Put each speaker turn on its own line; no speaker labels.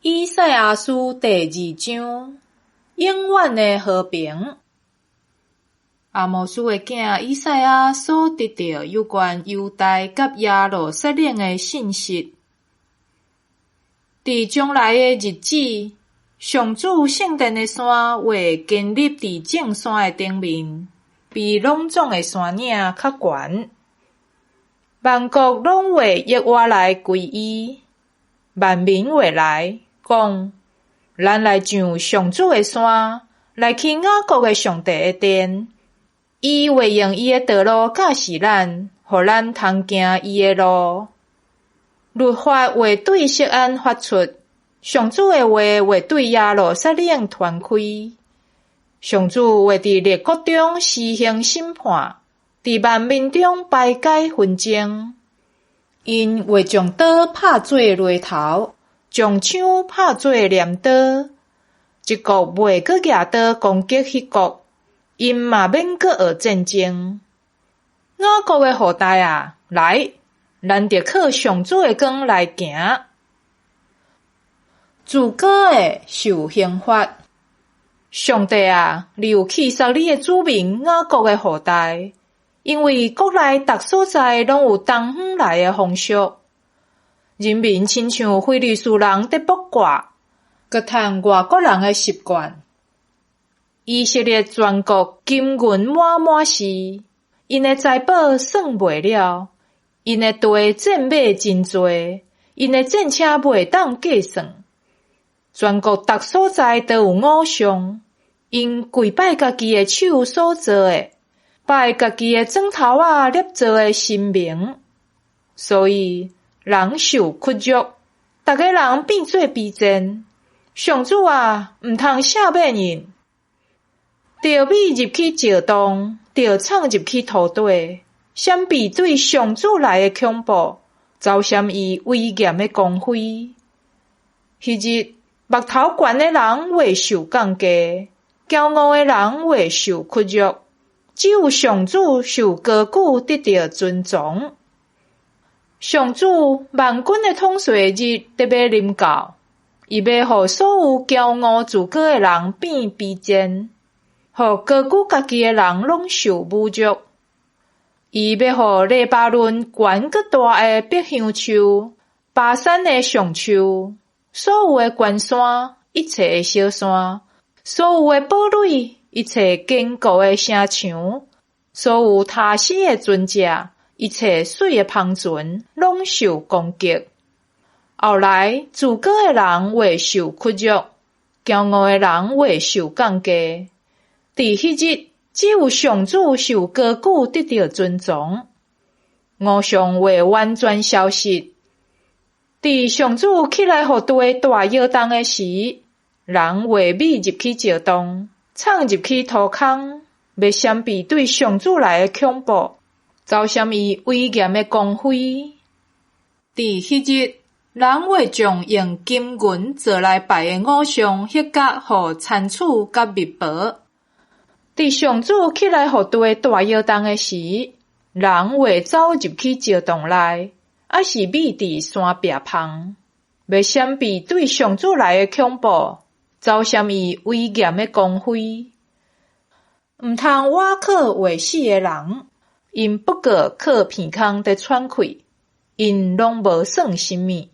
以賽亞書第二章，永遠的和平。亞摩斯的囝以賽亞所得著有關猶大佮耶路撒冷的信息。佇將來的日子，上主聖殿的山會堅立佇眾山的頂面，比攏總的山嶺較懸。萬國攏會躍倚來歸伊，萬民會來講：咱來上上主的山，來去雅各的上帝的殿。伊會用伊的道路教示咱，予咱通行伊的路。律法會對錫安發出，上主的話會對耶路撒冷傳開。上主會佇列國中施行審判，佇萬民中排解紛爭。𪜶會將刀拍做犁頭，將槍拍做鐮刀。這國袂閣舉刀攻擊彼國，𪜶嘛免閣學戰爭。雅各的後代啊，來，咱著靠上主的光來行。自高的受刑罰。上帝啊，你有棄殺你的子民雅各的後代，因為國內逐所在攏有東方來的風俗。人民親像非利士人佇卜卦，閣趁外國人的習慣。以色列全國金銀滿滿是，𪜶的財寶算袂了，𪜶的地戰馬真濟，𪜶的戰車袂當計算。全國逐所在都有偶像，𪜶跪拜家己的手所做的，拜家己的指頭仔捏造的神明，所以人受屈辱，逐个人變做卑賤。上主啊，毋通赦免𪜶。著覕入去石洞，著藏入去塗底，閃避對上主來的恐怖，走閃伊威嚴的光輝。彼日，目頭懸的人會受降低，驕傲的人會受屈辱，只有上主受高舉，得著尊崇。上主萬軍的統帥日欲臨到，伊欲予所有驕傲自高的人變卑賤，予高舉家己的人攏受侮辱。伊欲予黎巴嫩懸閣大的柏香樹，巴珊的橡樹，所有的懸山，一切的小山，所有的堡壘，一切堅固的城牆，所有他施的船隻，一切媠的帆船，攏受攻擊。後來，自高的人會受屈辱，驕傲的人會受降低。佇彼日，只有上主受高舉，得著尊崇，偶像會完全消失。佇上主起來予地大搖動的時，人會覕入去石洞，藏入去塗空，欲閃避對上主來的恐怖，走閃伊威嚴的光輝。佇彼日，人會將用金銀做來拜的偶像，彼角予餐廚佮糜婆。佇上主起來予地大搖動的時，人會走入去石洞內，抑是覕佇山壁旁，欲閃避對上主來的恐怖，走閃伊威嚴的光輝。毋通倚靠會死的人，𪜶不過靠鼻孔佇喘氣，𪜶攏無算啥物。